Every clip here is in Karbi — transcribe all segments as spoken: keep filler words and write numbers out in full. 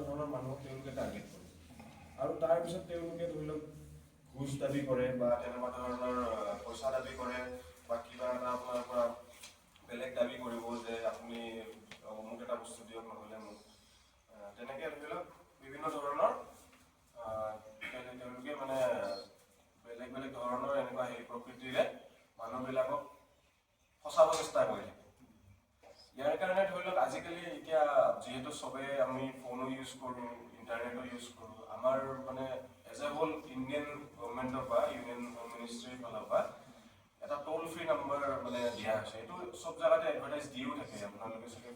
ধৰণৰ মানুহক তেওঁলোকে টাৰ্গেট কৰে। আৰু তাৰ পিছত তেওঁলোকে ধৰি লওক ঘোচ দাবী কৰে বা তেনেকুৱা ধৰণৰ আহ, পইচা দাবী কৰে বা কিবা এটা আপোনাৰ পৰা বেলেগ দাবী কৰিব যে আপুনি অমুক এটা বস্তু দিয়ক, নহ'লে মোক আহ, তেনেকে ধৰি লওক বিভিন্ন ধৰণৰ আহ, তেনে- তেওঁলোকে মানে বেলেগ বেলেগ ধৰণৰ এনেকুৱা হেৰি প্ৰকৃতিৰে মানুহবিলাকক ফচাব চেষ্টা কৰি থাকে। ইয়াৰ কাৰণে ধৰি লওক আজিকালি এতিয়া যিহেতু সবে আমি ফোনো ইউজ কৰোঁ, ইণ্টাৰনেটো ইউজ কৰোঁ, আমাৰ মানে এজ এ হোল ইণ্ডিয়ান গভৰ্ণমেণ্টৰ পৰা, ইউনিয়ন হোম মিনিষ্ট্ৰীৰ ফালৰ পৰা এটা টোল ফ্ৰী নাম্বাৰ মানে দিয়া হৈছে। এইটো চব জেগাতে এডভাৰটাইজ দিও থাকে, আপোনালোকে চাগে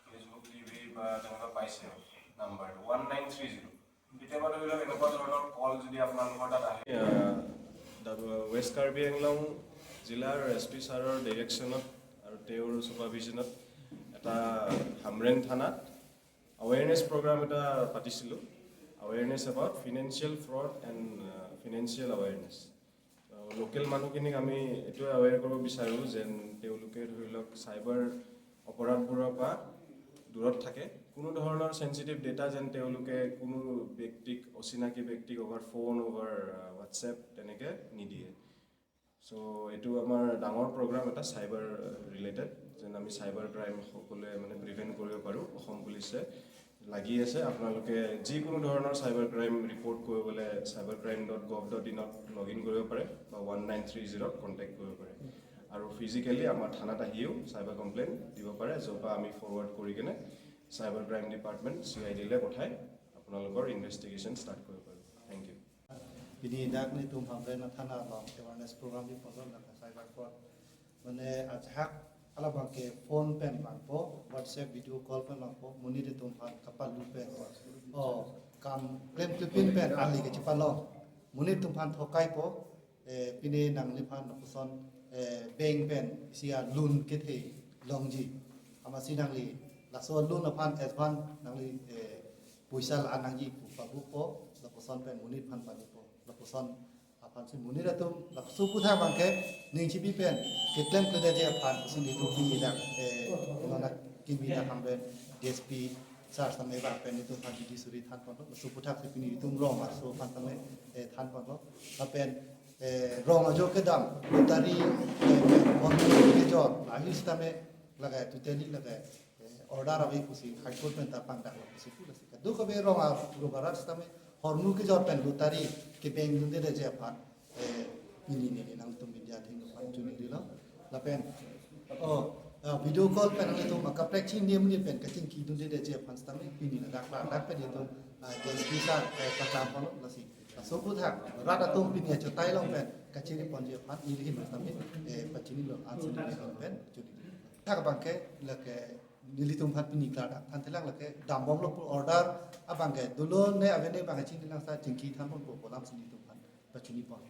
ফেচবুক, টিভি বা তেনেকুৱা পাইছে নাম্বাৰটো ওৱান নাইন থ্ৰী জিৰ'। কেতিয়াবা ধৰি লওক এনেকুৱা ধৰণৰ কল যদি আপোনালোকৰ তাত আহে, আহ, ৱেষ্ট কাৰ্বি আংলং জিলাৰ এছ পি ছাৰৰ ডিৰেকশ্যনত আৰু তেওঁৰ ছুপাৰভিজনত এটা হামৰেং থানাত আৱেৰনেছ প্ৰগ্ৰাম এটা পাতিছিলোঁ, awareness about financial fraud and financial awareness। Local মানুহখিনিক আমি এইটোৱে আৱেৰ কৰিব বিচাৰোঁ যেন তেওঁলোকে ধৰি লওক চাইবাৰ অপৰাধবোৰৰ পৰা দূৰত থাকে। কোনো ধৰণৰ চেঞ্চিটিভ ডেটা যেন তেওঁলোকে কোনো ব্যক্তিক, অচিনাকি ব্যক্তিক অভাৰ ফোন, অভাৰ WhatsApp তেনেকে নিদিয়ে। চ' এইটো আমাৰ ডাঙৰ প্ৰগ্ৰাম এটা চাইবাৰ ৰিলেটেড, যেন আমি চাইবাৰ ক্ৰাইম সকলোৱে মানে প্ৰিভেণ্ট কৰিব পাৰোঁ। অসম পুলিচে লাগি আছে। আপোনালোকে যিকোনো ধৰণৰ চাইবাৰ ক্ৰাইম ৰিপৰ্ট কৰিবলৈ cyber crime dot gov dot ইনত লগ ইন কৰিব পাৰে বা ওৱান নাইন থ্ৰী জিৰ'ত কণ্টেক্ট কৰিব পাৰে। আৰু ফিজিকেলি আমাৰ থানাত আহিও চাইবাৰ কমপ্লেইন দিব পাৰে, য'ৰ পৰা আমি ফৰৱাৰ্ড কৰি কেনে cyber crime department, C I ডিলৈ পঠাই আপোনালোকৰ ইনভেষ্টিগেশ্যন ষ্টাৰ্ট কৰিব পাৰিব। Thank you. Pini dak nelitum Hamren athana along awareness program di pondok na cyber fraud. Mane ajahak alabangke phone pen vangpo, WhatsApp video call pen vangpo, monit atum aphan kapalu pen. O, kam klemklepin pen ali kachipalong. Monit atum aphan thokaipo, eh, pine nangliphan lapuson, eh, bank pen isi a loan kethe longji. Amatsi nangli laso loan aphan advance nangli, eh, poisa la nangji pu pabupo, lapuson pen monit aphan pabupo, lapuson aphansi monit atum lapuson aputhak abangke ning chibi pen keklemkledeji aphansi nelitum pini dak, eh, nona kimi dak Hamren D S P sir same abang pen nelitum aphan bidi suri than ponlo, laso aputhak si pini nelitum rong aso aphan tame, eh, than ponlo, lapen, eh, rong ajo kedam lottery, eh, pen hormu kejor lahi sitame lake totally lake, eh, order ave pusi High Court pen ta pangdak lo pusi pu lasi kadokave rong a-, rong arat sitame hormu kejor pen lottery kebeng dundedeji aphan, eh, pini neli nangtum media atum aphan choningri lo. Lapen, o, ah, video call pen nangtum akaprek chini monit pen kachingki dundedeji aphan sitame pini ladak ladak pen nelitum, ah, D S P sir, eh, paklam ponlo lasi. Laso aputhak rat atum pini achotai along pen kachiri ponji aphan neli ahin sitame, eh, pachinilo ansi neli ahin pen choningri. Thak abangke lake nelitum aphan pini klardak thanthelang, lake dambomlo pu order abangke dolo ne avene abangke chinilang sa chingki than ponpo pu alamsi nelitum aphan pachini pon.